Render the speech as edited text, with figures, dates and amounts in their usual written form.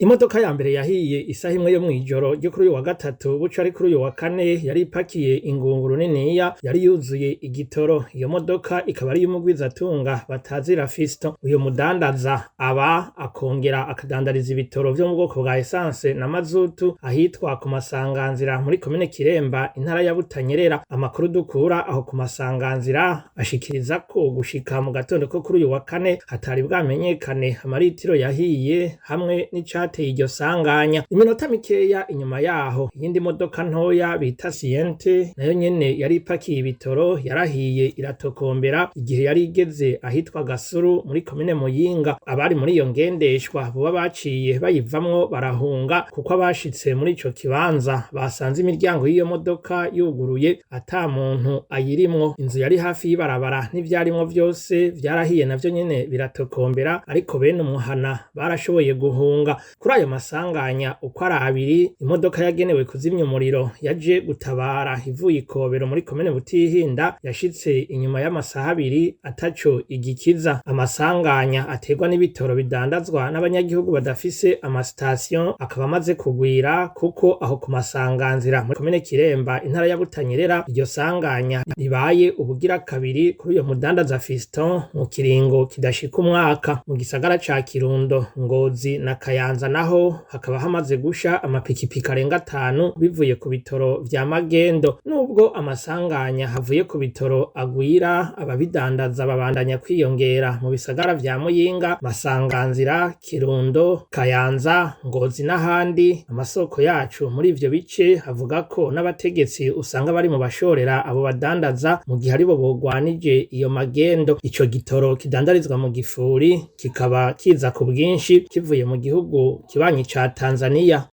Imodoka ya mbere yahiye isaha 1 yo mw'ijoro ryo kuri uyu wa gatatu buca ari kuri uyu wa kane, yari ipakiye ingunguru niniya yari yuzuye igitoro. Iyo modoka ikaba ari iy'umugwizatunga batazira Fiston. Uyu mudandaza aba akongera akadandariza ibitoro vyo mu bwoko bwa essence na mazutu ahitwa ku Masanganzira muri komine Kiremba, intara ya Butanyerera. Amakuru dukura aho ku Masanganzira ashikiriza ko gushika mu gatondo ko kuri uyu wa kane hatari bwamenyekane amaritiro yahiye hamwe n'icateye iryo sanganya. Iminota mikeya inyuma yaho, iyindi modoka ntoya bita Siente nayo nyene yari ipakiye ibitoro yarahiye iratokombera igihe yari igeze ahitwa Gasuru muri komine Muyinga. Abari muri iyo ngendeshwa boba baciye bayivamwo barahunga, kuko abashitse muri ico kibanza basanze imiryango y'iyo modoka yuguruye ata muntu ayirimwo. Inzu yari hafi y'ibarabara n'ivyarimwo vyose vyarahiye navyo nyene biratokombera, ariko bene umuhana barashoboye guhunga. Kuri ayo masanganya uko ari abiri, imodoka yagenewe kuzimya umuriro yaje gutabara ivuye Ikobero muri komine Butihinda yashitse inyuma y'amasaha 2 ataco igikiza. Amasanganya aterwa n'ibitoro bidandazwa n'abanyagihugu badafise amasitasiyo akaba amaze kugwira, kuko aho ku Masanganzira muri komine Kiremba, intara ya Butanyerera, iryo sanganya ribaye ubugira kabiri kuri uyo mudandaza Fiston mu kiringo kidashika umwaka. Mu gisagara ca Kirundo, Ngozi na Kayanza naho hakaba hamaze gusha amapikipiki arenga 5 bivuye ku bitoro vya magendo. Nubwo amasanganya havuye ku bitoro agwira, ababidandaza babandanya kwiyongera mu bisagara vya Muyinga, Masanganzira, Kirundo, Kayanza, Ngozi n'ahandi. Amasoko yacu muri ivyo bice avuga ko n'abategetsi usanga bari mu bashorera abo badandaza mu gihe aribo bogwanije iyo magendo. Ico gitoro kidandarizwa mu gifuri kikaba kiza ku bwinshi kivuye mu gihugu kibanyi ca Tanzania.